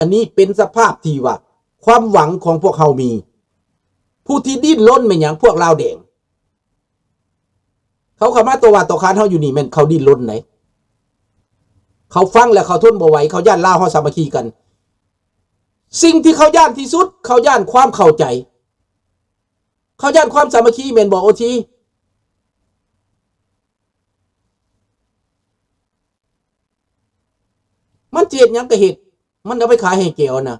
ອັນນີ້ເປັນສະພາບທີ່ວ່າຄວາມຫວັງຂອງພວກເຮົາມີ. ຜູ້ທີ່ດີ້ນລົນແມ່ນຫຍັງ? ພວກລາວແດງ. ເຂົາເຂົ້າມາຕໍ່ວ່າຕໍ່ຂານເຮົາຢູ່ນີ້ແມ່ນເຂົາດີ້ນລົນໃດ໋. ເຂົາຟັງແລ້ວເຂົາທົນບໍ່ໄຫວ, ເຂົາຢ້ານລາວເຮົາສາມັກຄີກັນ. ສິ່ງທີ່ເຂົາຢ້ານທີ່ສຸດ, ເຂົາຢ້ານຄວາມເຂົ້າໃຈ. ເຂົາຢ້ານຄວາມສາມັກຄີແມ່ນບໍ່ ໂອທີ? ມັນຊິເຮັດຫຍັງກໍເຮັດ, ມັນເອົາໄປຂາຍໃຫ້ແກວນະ.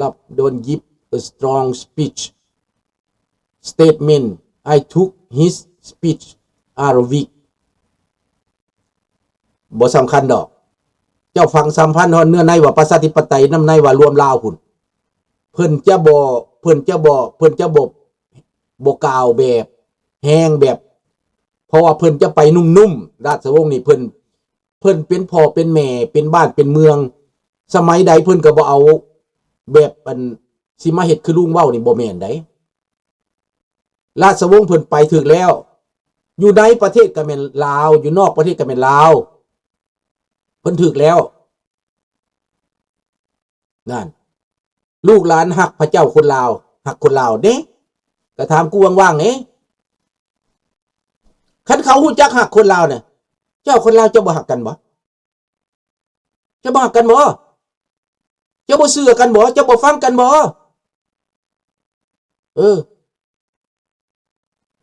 ລັບ don't give a strong speech statement. I took his speech are weak. ບໍ່ສຳຄັນດອກ. ເຈົ້າຟັງສຳພັນຮອດເນື້ອໃນວ່າປະຊາທິປະໄຕ, ນຳໃນວ່າລວມລາວພຸ້ນ. ເພິ່ນຈະບໍ່, ເພິ່ນຈະບໍ່, ເພິ່ນຈະບໍ່, ບໍ່ກ່າວແບບແຮງແບບ, ເພາະວ່າເພິ່ນຈະໄປນຸ້ມໆ. ລາຊະວົງນີ້ເພິ່ນ, ເພິ່ນເປັນພໍ່ເປັນແມ່, ເປັນບ້ານເປັນເມືອງ. ສະໄໝໃດເພິ່ນກໍບໍ່ເອົາແບບອັນ ຊິມາເຮັດຄືລຸງເວົ້ານີ້ບໍ່ແມ່ນໃດ. ລາຊະວົງເພິ່ນໄປຖືກແລ້ວ. ຢູ່ໃນປະເທດກໍແມ່ນລາວ, ຢູ່ນອກປະເທດກໍແມ່ນລາວ. ເພິ່ນຖືກແລ້ວ. ນັ້ນ. ລູກຫຼານຮັກພະເຈົ້າຄົນລາວ, ຮັກຄົນລາວເດ້. ກໍຖາມກູຫວ່າງໆເດ້. ຄັນເຂົາຮູ້ຈັກຮັກຄົນລາວນະ, ເຈົ້າຄົນລາວເຈົ້າບໍ່ຮັກກັນບໍ່? ເຈົ້າບໍ່ຮັກກັນບໍ່? ເຈົ້າບໍ່ເຊື່ອກັນບໍ່? ເຈົ້າບໍ່ຟັງກັນບໍ່? ເອີ.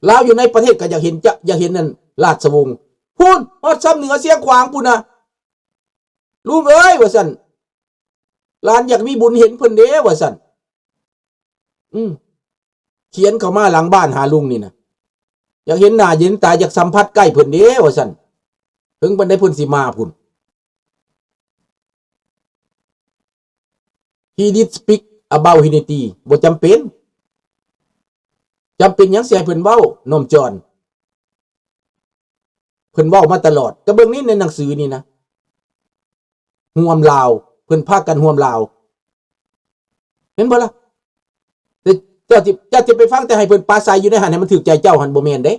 ລາວຢູ່ໃນປະເທດກໍຢາກເຫັນ, ຈະ, ຢາກເຫັນນັ້ນລາຊະວົງ. ພຸ້ນ, ຮອດຊຳເໜືອຊຽງຂວາງພຸ້ນນະ. ລຸງເອີຍ, ວ່າຊັ້ນ, ຫຼານຢາກມີບຸນເຫັນເພິ່ນເດ້, ວ່າຊັ້ນ. ອືມ. ຂຽນເຂົ້າມາຫຼັງບ້ານຫາລຸງນີ້ນະ. ຢາກເຫັນໜ້າເຫັນຕາ, ຢາກສຳຜັດໃກ້ເພິ່ນເດ້, ວ່າຊັ້ນ. ເຖິງປານໃດເພິ່ນຊິມາພຸ້ນ. He did speak about unity. ບໍ່ຈຳເປັນ. ຈຳເປັນຫຍັງຊິໃຫ້ເພິ່ນເວົ້າ? ນ້ອມຈອນ. ເພິ່ນເວົ້າມາຕະຫຼອດ. ກໍເບິ່ງນີ້ໃນໜັງສືນີ້ນະ. ຮ່ວມລາວ. ເພິ່ນພາກັນຮ່ວມລາວ. ເຫັນບໍ່ລະ? ແຕ່ເຈົ້າຊິ, ເຈົ້າຊິໄປຟັງແຕ່ໃຫ້ເພິ່ນປາໄສຢູ່ໃນຫັ້ນ ໃຫ້ມັນຖືກໃຈເຈົ້າຫັ້ນ ບໍ່ແມ່ນເດ້.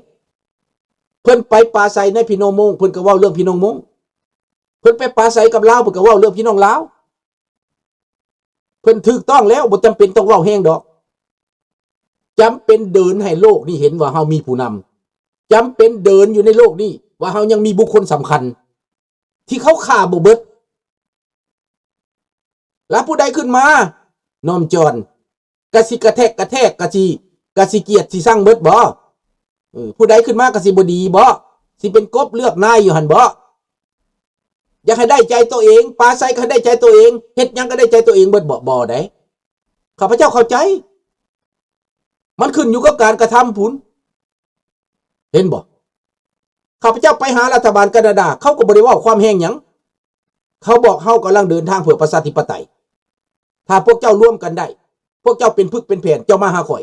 ເພິ່ນໄປປາໄສໃນພີ່ນ້ອງມົ້ງ, ເພິ່ນກໍເວົ້າເລື່ອງພີ່ນ້ອງມົ້ງ. ເພິ່ນໄປປາໄສກັບລາວ, ເພິ່ນກໍເວົ້າເລື່ອງພີ່ນ້ອງລາວ. ເພິ່ນຖືກຕ້ອງແລ້ວ, ບໍ່ຈຳເປັນຕ້ອງເວົ້າແຮງດອກ. ຈຳເປັນເດີນໃຫ້ໂລກນີ້ເຫັນວ່າເຮົາມີຜູ້ນຳ. ຈຳເປັນເດີນຢູ່ໃນໂລກນີ້ວ່າເຮົາຍັງມີບຸກຄົນສຳຄັນ ທີ່ເຂົາຂ້າບໍ່ເບິດ. ແລ້ວຜູ້ໃດຂຶ້ນມາ ນ້ອມຈອນ ກະຊິກະແທກກະແທກ ກະຊິ ກະຊິກຽດຊິຊັງເບິດບໍ? ເອີ ຜູ້ໃດຂຶ້ນມາກະຊິບໍ່ດີບໍ? ຊິເປັນກົບເລືອກນາຍຢູ່ຫັ້ນບໍ? ຢາກໃຫ້ໄດ້ໃຈໂຕເອງ, ປາໄສກໍໃຫ້ໄດ້ໃຈໂຕເອງ, ເຮັດຫຍັງກໍໄດ້ໃຈໂຕເອງເບິດບໍ? ບໍ່ໄດ໋. ຂ້າພະເຈົ້າເຂົ້າໃຈ. ມັນຂຶ້ນຢູ່ກັບການກະທຳພຸ້ນ. ເຫັນບໍ່? ຂ້າພະເຈົ້າໄປຫາລັດຖະບານການາດາ, ເຂົາກໍບໍ່ໄດ້ເວົ້າຄວາມແຮງຫຍັງ. ເຂົາບອກ, ເຮົາກຳລັງເດີນທາງເພື່ອປະຊາທິປະໄຕ. ຖ້າພວກເຈົ້າລວມກັນໄດ້, ພວກເຈົ້າເປັນພຶກເປັນແຜນ, ເຈົ້າມາຫາຂ້ອຍ.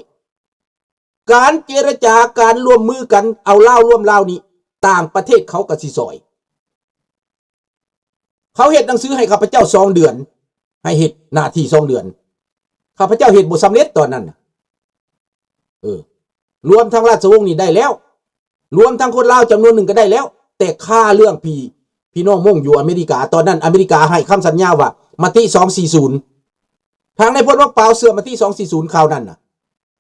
ການເຈລະຈາ, ການຮ່ວມມືກັນ, ເອົາລາວລວມລາວນີ້, ຕ່າງປະເທດເຂົາກໍຊິຊ່ອຍ. ເຂົາເຮັດໜັງສືໃຫ້ຂ້າພະເຈົ້າສອງເດືອນ, ໃຫ້ເຮັດໜ້າທີ່ສອງເດືອນ. ຂ້າພະເຈົ້າເຮັດບໍ່ສຳເລັດຕອນນັ້ນນະ. ເອີ ລວມທັງລາຊະວົງນີ້ໄດ້ແລ້ວ, ລວມທັງຄົນລາວຈຳນວນໜຶ່ງກໍໄດ້ແລ້ວ, ແຕ່ຄາເລື່ອງພີ່, ພີ່ນ້ອງມົ້ງຢູ່ອາເມລິກາ, ຕອນນັ້ນອາເມລິກາໃຫ້ຄຳສັນຍາວ່າ ມະຕິສອງສີ່ສູນ, ທາງນາຍພົນວັງປາວເຊື່ອມະຕິສອງສີ່ສູນຄາວນັ້ນນະ,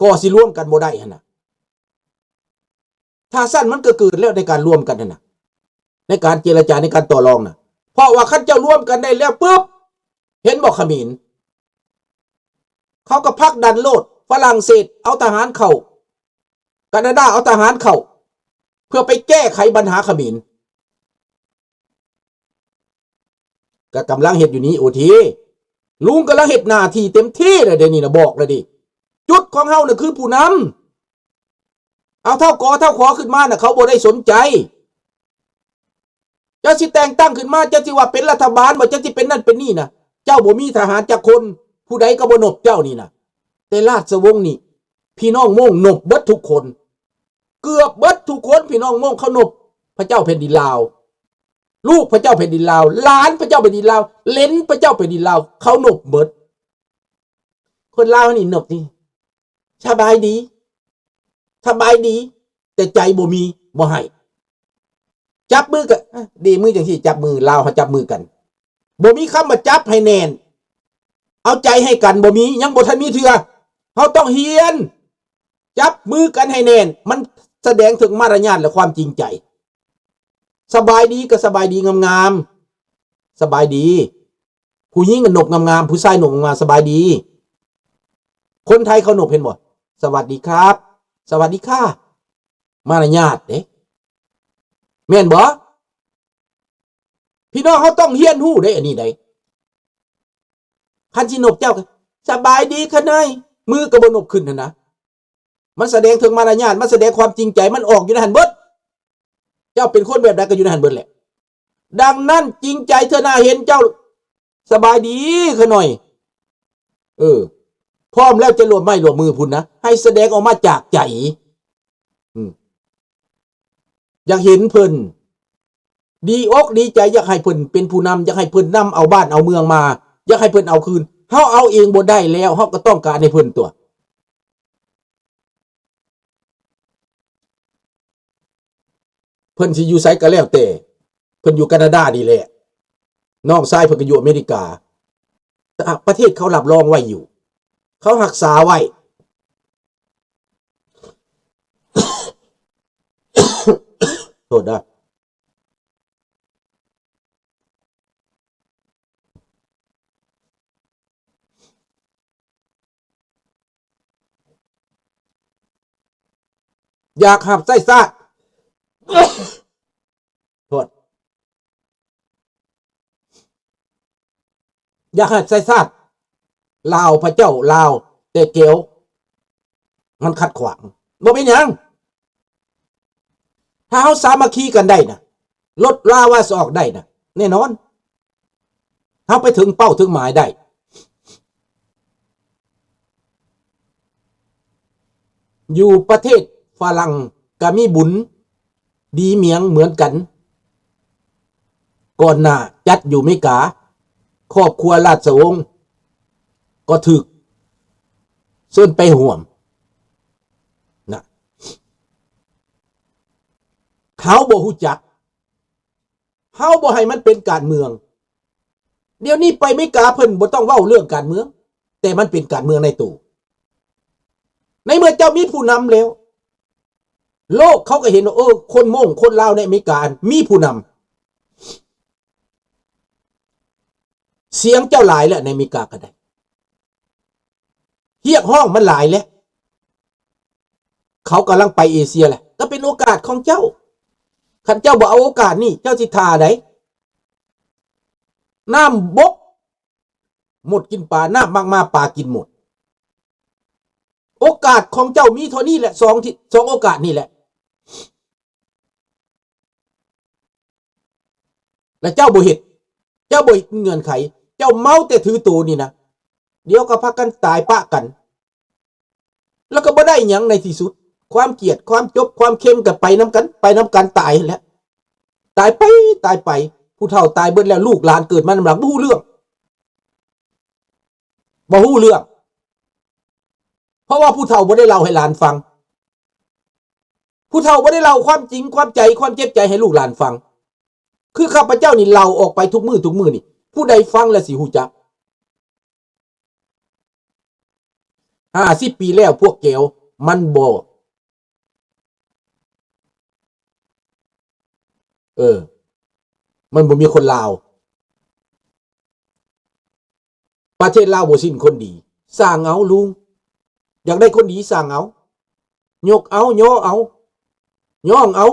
ກໍຊິລວມກັນບໍ່ໄດ້ຫັ້ນນະ. ຖ້າຊັ້ນມັນກໍເກີດແລ້ວໃນການລວມກັນຫັ້ນນະ, ໃນການເຈລະຈາ, ໃນການຕໍ່ລອງນະ. ເພາະວ່າຄັນເຈົ້າລວມກັນໄດ້ແລ້ວປຶບ, ເຫັນບໍ່ຂະເໝນ? ເຂົາກໍຜັກດັນໂລດ, ຝຣັ່ງເສດເອົາທະຫານເຂົ້າ, ການາດາເອົາທະຫານເຂົ້າ, ເພື່ອໄປແກ້ໄຂບັນຫາຂະເໝນ. ກໍກຳລັງເຮັດຢູ່ນີ້ ໂອທີ. ລຸງກຳລັງເຮັດໜ້າທີ່ເຕັມທີ່ແລ້ວເດນີ້ນະ, ບອກແລ້ວເດ. ຈຸດຂອງເຮົານະຄືຜູ້ນຳ. ເອົາທ້າວກໍທ້າວຂໍຂຶ້ນມານະ, ເຂົາບໍ່ໄດ້ສົນໃຈ. ເຈົ້າຊິແຕ່ງຕັ້ງຂຶ້ນມາ, ເຈົ້າຊິວ່າເປັນລັດຖະບານບໍ, ເຈົ້າຊິເປັນນັ້ນເປັນນີ້ນະ, ເຈົ້າບໍ່ມີທະຫານຈັກຄົນ, ຜູ້ໃດກໍບໍ່ນົບເຈົ້ານີ້ນະ. ແຕ່ລາຊະວົງນີ້, ພີ່ນ້ອງມົ້ງນົບເບິດທຸກຄົນ. ເກືອບເບິດທຸກຄົນ, ພີ່ນ້ອງມົ້ງເຂົານົບພະເຈົ້າແຜ່ນດິນລາວ, ລູກພະເຈົ້າແຜ່ນດິນລາວ, ຫຼານພະເຈົ້າແຜ່ນດິນລາວ, ເຫຼັນພະເຈົ້າແຜ່ນດິນລາວ, ເຂົານົບເບິດ. ຄົນລາວນີ້ນົບນີ້, ສະບາຍດີ, ສະບາຍດີ, ແຕ່ໃຈບໍ່ມີ, ບໍ່ໃຫ້. ຈັບມືກໍ, ເອີ, ດີມືຈັ່ງຊີ້, ຈັບມື, ລາວເຮົາຈັບມືກັນ. ບໍ່ມີຄຳວ່າຈັບໃຫ້ແໜ້ນ ເອົາໃຈໃຫ້ກັນ ບໍ່ມີ ຍັງບໍ່ທັນມີເທື່ອ. ເຮົາຕ້ອງຮຽນຈັບມືກັນໃຫ້ແໜ້ນ ມັນສະແດງເຖິງມາລະຍາດ ແລະ ຄວາມຈິງໃຈ. ສະບາຍດີກໍສະບາຍດີງາມໆ ສະບາຍດີ. ຜູ້ຍິງກໍນົບງາມໆ ຜູ້ຊາຍນົບງາມໆ ສະບາຍດີ. ຄົນໄທເຂົານົບ ເຫັນບໍ່? ສະຫວັດດີຄັບ ສະຫວັດດີຄ່າ ມາລະຍາດເດ້ ແມ່ນບໍ່? ພີ່ນ້ອງເຮົາຕ້ອງຮຽນຮູ້ເດ້ ອັນນີ້ເດ້. ຄັນຊິນົບເຈົ້າກໍ ສະບາຍດີຂະນ້ອຍ ມືກໍບໍ່ນົບຂຶ້ນຫັ້ນນະ. ມັນສະແດງເຖິງມາລະຍາດ ມັນສະແດງຄວາມຈິງໃຈ ມັນອອກຢູ່ໃນຫັ້ນເບິດ. ເຈົ້າເປັນຄົນແບບໃດກໍຢູ່ໃນຫັ້ນເບິດແຫຼະ. ດັ່ງນັ້ນຈິງໃຈເທື່ອໜ້າເຫັນເຈົ້າ ສະບາຍດີຂະນ້ອຍ ເອີ ພ້ອມແລ້ວຈະລວມໄມ້ລວມມືພຸ້ນນະ ໃຫ້ສະແດງອອກມາຈາກໃຈ. ອືມ ຢາກເຫັນເພິ່ນດີອົກດີໃຈ ຢາກໃຫ້ເພິ່ນເປັນຜູ້ນຳ ຢາກໃຫ້ເພິ່ນນຳເອົາບ້ານເອົາເມືອງມາ ຢາກໃຫ້ເພິ່ນເອົາຄືນ. ເຮົາເອົາເອງບໍ່ໄດ້ແລ້ວ ເຮົາກໍຕ້ອງການໃຫ້ເພິ່ນຕົວະ. ເພິ່ນຊິຢູ່ໃສກໍແລ້ວແຕ່ ເພິ່ນຢູ່ການາດານີ້ແຫຼະ ນ້ອງຊາຍເພິ່ນກໍຢູ່ອາເມລິກາ. ປະເທດເຂົາຮັບຮອງໄວ້ຢູ່ ເຂົາຮັກສາໄວ້ ໂທດເດີ. ຢາກຮັບໃຊ້ຊາດ ໂທດ ຢາກຮັບໃຊ້ຊາດ ລາວ ພະເຈົ້າລາວ ແຕ່ແກວມັນຂັດຂວາງ ບໍ່ເປັນຫຍັງ. ຖ້າເຮົາສາມັກຄີກັນໄດ້ນະ ລົດລາວາສອອກໄດ້ນະ ແນ່ນອນ ເຮົາໄປເຖິງເປົ້າເຖິງໝາຍໄດ້. ຢູ່ປະເທດຝຣັ່ງກໍມີບຸນດີມຽງເໝືອນກັນ. ກ່ອນໜ້າຈັດຢູ່ເມກາ ຄອບຄົວລາຊະວົງກໍຖືກເຊີນໄປຮ່ວມນະ. ເຮົາບໍ່ຮູ້ຈັກ ເຮົາບໍ່ໃຫ້ມັນເປັນການເມືອງ. ດຽວນີ້ໄປເມກາເພິ່ນບໍ່ຕ້ອງເວົ້າເລື່ອງການເມືອງ ແຕ່ມັນເປັນການເມືອງໃນໂຕ. ໃນເມື່ອເຈົ້າມີຜູ້ນຳແລ້ວ ໂລກເຂົາກໍເຫັນວ່າ ເອີ ຄົນມົ້ງຄົນລາວໃນອາເມລິກາມີຜູ້ນຳ. ສຽງເຈົ້າຫຼາຍແລ້ວໃນອາເມລິກາກໍໄດ້ ຮຽກຮ້ອງມັນຫຼາຍແລ້ວ ເຂົາກຳລັງໄປເອເຊຍແຫຼະ ກໍເປັນໂອກາດຂອງເຈົ້າ. ຄັນເຈົ້າບໍ່ເອົາໂອກາດນີ້ ເຈົ້າຊິຖ້າໃດ? ນ້ຳບົກ ມົດກິນປາ ນ້ຳມັກມາປາກິນມົດ. ໂອກາດຂອງເຈົ້າມີເທົ່ານີ້ແຫຼະ ສອງທີ່ ສອງໂອກາດນີ້ແຫຼະ ແລະເຈົ້າບໍ່ເຮັດ ເຈົ້າບໍ່ເຮັດເງື່ອນໄຂ ເຈົ້າເມົາແຕ່ຖືໂຕນີ້ນະ ດຽວກໍພາກັນຕາຍປະກັນ ແລ້ວກໍບໍ່ໄດ້ຫຍັງໃນທີ່ສຸດ. ຄວາມກຽດ ຄວາມຈົບ ຄວາມເຄັງກໍໄປນຳກັນ ໄປນຳກັນຕາຍຫັ້ນແຫຼະ ຕາຍໄປ ຕາຍໄປ. ຜູ້ເຖົ້າຕາຍເບິດແລ້ວ ລູກຫຼານເກີດມານຳຫຼັງ ບໍ່ຮູ້ເລື່ອງ ບໍ່ຮູ້ເລື່ອງ ເພາະວ່າຜູ້ເຖົ້າບໍ່ໄດ້ເລົ່າໃຫ້ຫຼານຟັງ. ຜູ້ເຖົ້າບໍ່ໄດ້ເລົ່າຄວາມຈິງ ຄວາມໃຈ ຄວາມເຈັບໃຈໃຫ້ລູກຫຼານຟັງ. ຄືຂ້າພະເຈົ້ານີ້ເລົ່າອອກໄປທຸກມື້ ທຸກມື້ນີ້ ຜູ້ໃດຟັງແລ້ວຊິຮູ້ຈັກ. ຫ້າສິບປີແລ້ວ ພວກແກວມັນບໍ່ ເອີ ມັນບໍ່ມີຄົນລາວ. ປະເທດລາວບໍ່ສິ້ນຄົນດີ. ສ້າງເອົາລຸງ ຢາກໄດ້ຄົນດີສ້າງເອົາ ຍົກເອົາ ຍໍເອົາ ຍ້ອງເອົາ.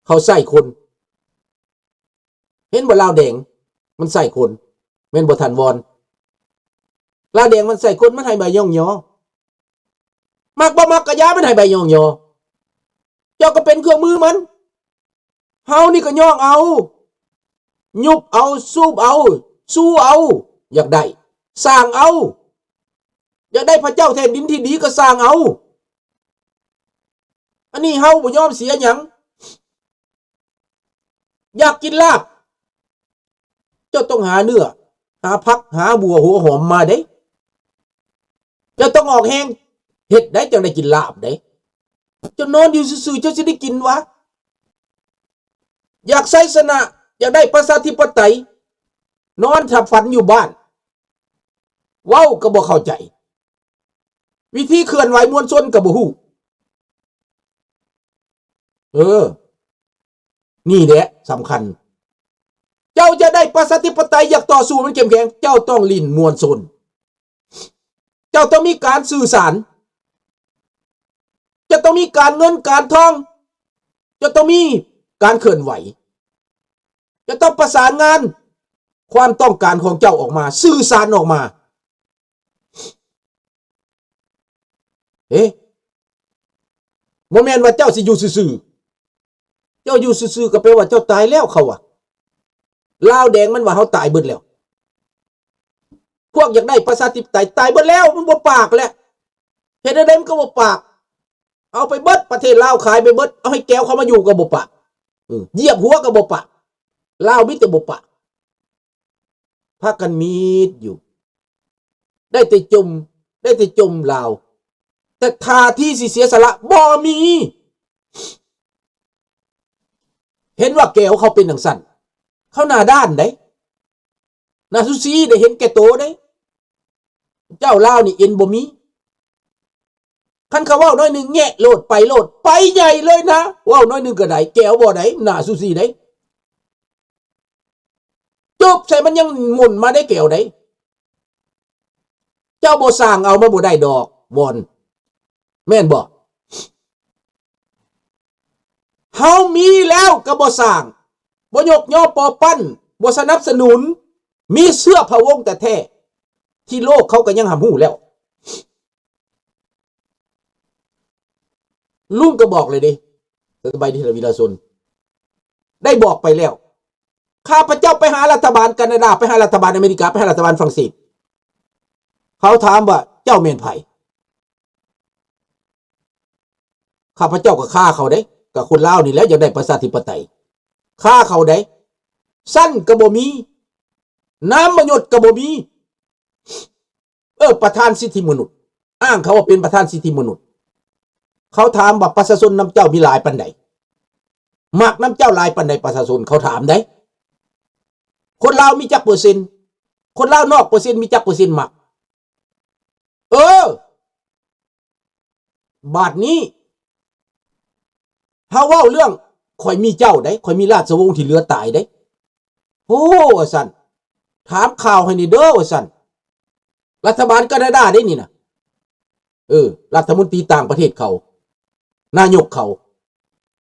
ເຂົາໃຊ້ຄົນ ເຫັນບໍ່ ລາວແດງມັນໃຊ້ຄົນ ແມ່ນບໍ່ທ່ານວອນ? ລາວແດງມັນໃຊ້ຄົນ ມັນໃຫ້ໃບຍ້ອງຍໍ. ມັກບໍ່ມັກກໍຢ່າ ມັນໃຫ້ໃບຍ້ອງຍໍ. ເຈົ້າກໍເປັນເຄື່ອງມືມັນ. ເຮົານີ້ກໍຍ້ອງເອົາ ຍຸບເອົາ ສູບເອົາ ຊູເອົາ. ຢາກໄດ້ ສ້າງເອົາ. ຢາກໄດ້ພະເຈົ້າແຜ່ນດິນທີ່ດີກໍສ້າງເອົາ. ອັນນີ້ເຮົາບໍ່ຍອມເສຍຫຍັງ. ຢາກກິນລາບ ເຈົ້າຕ້ອງຫາເນື້ອ ຫາຜັກ ຫາບົວຫົວຫອມມາເດ້. ເຈົ້າຕ້ອງອອກແຮງເຮັດໄດ້ ຈັ່ງໄດ້ກິນລາບເດ້. ເຈົ້ານອນຢູ່ຊື່ໆ ເຈົ້າຊິໄດ້ກິນຫວາ? ຢາກໄຊຊະນະ ຢາກໄດ້ປະຊາທິປະໄຕ ນອນທັບຝັນຢູ່ບ້ານ ເວົ້າກໍບໍ່ເຂົ້າໃຈ ວິທີເຄື່ອນໄຫວມວນຊົນກໍບໍ່ຮູ້. ເອີ ນີ້ແຫຼະສຳຄັນ. ເຈົ້າຈະໄດ້ປະຊາທິປະໄຕ ຢາກຕໍ່ສູ້ໃຫ້ມັນເຂັ້ມແຂງ ເຈົ້າຕ້ອງຫຼິ້ນມວນຊົນ. ເຈົ້າຕ້ອງມີການສື່ສານ, ເຈົ້າຕ້ອງມີການເງິນການທອງ, ເຈົ້າຕ້ອງມີການເຄື່ອນໄຫວ, ເຈົ້າຕ້ອງປະສານງານຄວາມຕ້ອງການຂອງເຈົ້າອອກມາ, ສື່ສານອອກມາ. ເອີ ບໍ່ແມ່ນວ່າເຈົ້າຊິຢູ່ຊື່ໆ. ເຈົ້າຢູ່ຊື່ໆ ກໍແປວ່າເຈົ້າຕາຍແລ້ວ ເຂົາວ່າ. ລາວແດງມັນວ່າເຮົາຕາຍເບິດແລ້ວ. ພວກຢາກໄດ້ປະຊາທິປະໄຕຕາຍເບິດແລ້ວ, ມັນບໍ່ປາກແລ້ວ. ເຮັດແນວໃດມັນກໍບໍ່ປາກ. ເອົາໄປເບິດ, ປະເທດລາວຂາຍໄປເບິດ, ເອົາໃຫ້ແກວເຂົ້າມາຢູ່ກໍບໍ່ປາກ. ເອີ ຢຽບຫົວກໍບໍ່ປາກ. ລາວມີແຕ່ບໍ່ປາກ. ພາກັນມີດຢູ່ ໄດ້ແຕ່ຈົ່ມ ໄດ້ແຕ່ຈົ່ມລາວ ແຕ່ທ່າທີຊິເສຍສະຫຼະບໍ່ມີ. ເຫັນວ່າແກວເຂົາເປັນຈັ່ງຊັ້ນ ເຂົາໜ້າດ້ານເດ້ ໜ້າຊູຊີເດ້ ເຫັນແກ່ໂຕເດ້. ເຈົ້າລາວນີ້ເອັນບໍ່ມີ. ຄັນເຂົາເວົ້າໜ້ອຍໜຶ່ງແງະໂລດ ໄປໂລດ ໄປໃຫຍ່ເລີຍນະ. ເວົ້າໜ້ອຍໜຶ່ງກໍໄດ້ ແກວບໍ່ໄດ້ ໜ້າຊູຊີໄດ້. ຈູບໃສ່ມັນຍັງໝົນມາໄດ້ແກວໃດ. ເຈົ້າບໍ່ສ້າງເອົາ ມັນບໍ່ໄດ້ດອກ ວອນ ແມ່ນບໍ່? ເຮົາມີແລ້ວກໍບໍ່ສ້າງ ບໍ່ຍົກຍໍປໍປັ້ນ ບໍ່ສະໜັບສະໜູນ ມີເຊື້ອພະວົງແທ້ໆ ທີ່ໂລກເຂົາກໍຍັງຮັບຮູ້ແລ້ວ. ລຸງກໍບອກເລີຍເດ້ ສະບາຍດີທ່ານວິລະຊົນ ໄດ້ບອກໄປແລ້ວ. ຂ້າພະເຈົ້າໄປຫາລັດຖະບານການາດາ ໄປຫາລັດຖະບານອາເມລິກາ ໄປຫາລັດຖະບານຝຣັ່ງເສດ ເຂົາຖາມວ່າ ເຈົ້າແມ່ນໃຜ? ຂ້າພະເຈົ້າກໍຄ້າເຂົາເດ້ ກໍຄົນລາວນີ້ແຫຼະ ຢາກໄດ້ປະຊາທິປະໄຕ ຄ້າເຂົາເດ້. ຊັ້ນກໍບໍ່ມີ ນາມມະຍົດກໍບໍ່ມີ. ເອີ ປະທານສິດທິມະນຸດ ອ້າງເຂົາວ່າເປັນປະທານສິດທິມະນຸດ. ເຂົາຖາມວ່າປະຊາຊົນນຳເຈົ້າມີຫຼາຍປານໃດ? ມັກນຳເຈົ້າຫຼາຍປານໃດປະຊາຊົນ? ເຂົາຖາມໄດ໋. ຄົນລາວມີຈັກເປີເຊັນ? ຄົນລາວນອກເປີເຊັນມີຈັກເປີເຊັນມັກ? ເອີ ບາດນີ້ ເຮົາເວົ້າເລື່ອງ ຂ້ອຍມີເຈົ້າໃດ໋ ຂ້ອຍມີລາຊະວົງທີ່ເຫຼືອຕາຍໃດ໋. ໂອ້ ວ່າຊັ້ນ ຖາມຂ່າວໃຫ້ແດ່ເດີ ວ່າຊັ້ນ. ລັດຖະບານການາດາເດ້ນີ້ນະ ເອີ ລັດຖະມົນຕີຕ່າງປະເທດເຂົາ ນາຍົກເຂົາ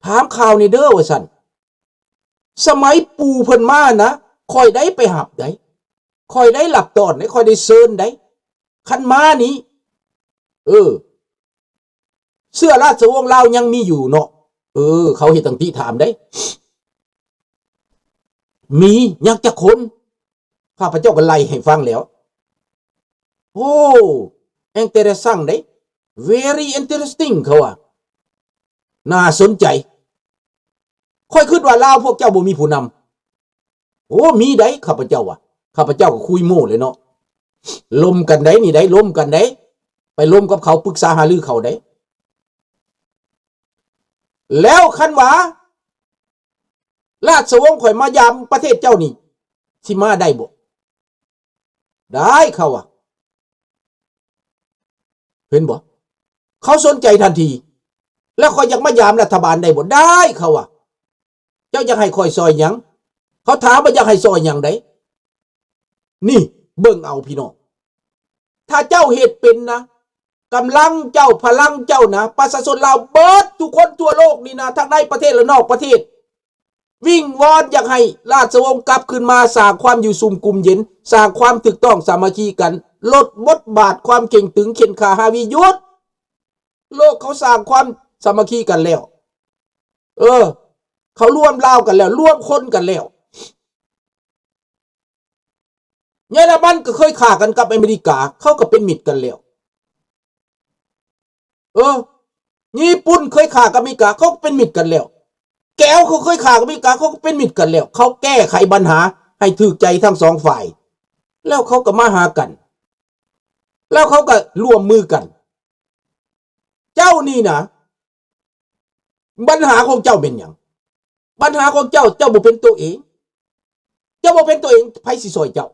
ຖາມຂ່າວແດ່ເດີ ວ່າຊັ້ນ. ສະໄໝປູ່ເພິ່ນມານະ ຂ້ອຍໄດ້ໄປຮັບໃດ໋ ຂ້ອຍໄດ້ຮັບຕ້ອນໃດ໋ ຂ້ອຍໄດ້ເຊີນໃດ໋ ຄັນມານີ້. ເອີ ເຊື້ອລາຊະວົງລາວຍັງມີຢູ່ເນາະ. ເອີ ເຂົາເຮັດຕັ້ງຕິຖາມເດ້ ມີຍັງຈັກຄົນ? ຂ້າພະເຈົ້າກໍໄລ່ໃຫ້ຟັງແລ້ວ. ໂອ້ interesting ເດ້ very interesting ເຂົາວ່າ ໜ້າສົນໃຈ. ຂ້ອຍຄິດວ່າລາວພວກເຈົ້າບໍ່ມີຜູ້ນຳ. ໂອ້ ມີໃດ໋ ຂ້າພະເຈົ້າວ່າ ຂ້າພະເຈົ້າກໍຄຸຍໂມ້ເລີຍເນາະ. ລົມກັນໃດ໋ ນີ້ໃດ໋ ລົມກັນໃດ໋ ໄປລົມກັບເຂົາ ປຶກສາຫາລືເຂົາໃດ໋. ແລ້ວຄັນວ່າລາຊະວົງຂ້ອຍມາຢາມປະເທດເຈົ້ານີ້ ຊິມາໄດ້ບໍ່? ໄດ້ ເຂົາວ່າ. ເຫັນບໍ່? ເຂົາສົນໃຈທັນທີ. ແລ້ວຂ້ອຍຢາກມາຢາມລັດຖະບານໄດ້ບໍ່? ໄດ້ ເຂົາວ່າ. ເຈົ້າຢາກໃຫ້ຂ້ອຍຊ່ອຍຫຍັງ? ເຂົາຖາມວ່າຢາກໃຫ້ຊ່ອຍຫຍັງໃດ໋. ນີ້ ເບິ່ງເອົາພີ່ນ້ອງ ຖ້າເຈົ້າເຮັດເປັນນະ ກຳລັງເຈົ້າ ພະລັງເຈົ້ານະ ປະຊາຊົນລາວເບິດທຸກຄົນທົ່ວໂລກນີ້ນະ ທັງໃນປະເທດ ແລະ ນອກປະເທດ ວິງວອນຢາກໃຫ້ລາຊະວົງກັບຄືນມາ ສ້າງຄວາມຢູ່ສຸມກຸມເຢັນ ສ້າງຄວາມຖືກຕ້ອງສາມັກຄີກັນ ລົດບົດບາດຄວາມເຄັ່ງຕຶງເຄັ່ງຄາຮາວີ ຢຸດ. ໂລກເຂົາສ້າງຄວາມສາມັກຄີກັນແລ້ວ. ເອີ ເຂົາລວມລາວກັນແລ້ວ ລວມຄົນກັນແລ້ວ. ເຢຍລະມັນກໍເຄີຍຂ້າກັນກັບອາເມລິກາ ເຂົາກໍເປັນມິດກັນແລ້ວ. ເອີ ຍີ່ປຸ່ນເຄີຍຂ້າກັບອາເມລິກາ ເຂົາກໍເປັນມິດກັນແລ້ວ. ແກວເຂົາເຄີຍຂ້າກັບອາເມລິກາ ເຂົາກໍເປັນມິດກັນແລ້ວ. ເຂົາແກ້ໄຂບັນຫາໃຫ້ຖືກໃຈທັງສອງຝ່າຍ ແລ້ວເຂົາກໍມາຫາກັນ ແລ້ວເຂົາກໍຮ່ວມມືກັນ. ເຈົ້ານີ້ນະ ບັນຫາຂອງເຈົ້າແມ່ນຫຍັງ? ບັນຫາຂອງເຈົ້າ ເຈົ້າບໍ່ເປັນໂຕເອງ. ເຈົ້າບໍ່ເປັນຕົວເອງ ໃຜຊິຊ່ອຍເຈົ້າ?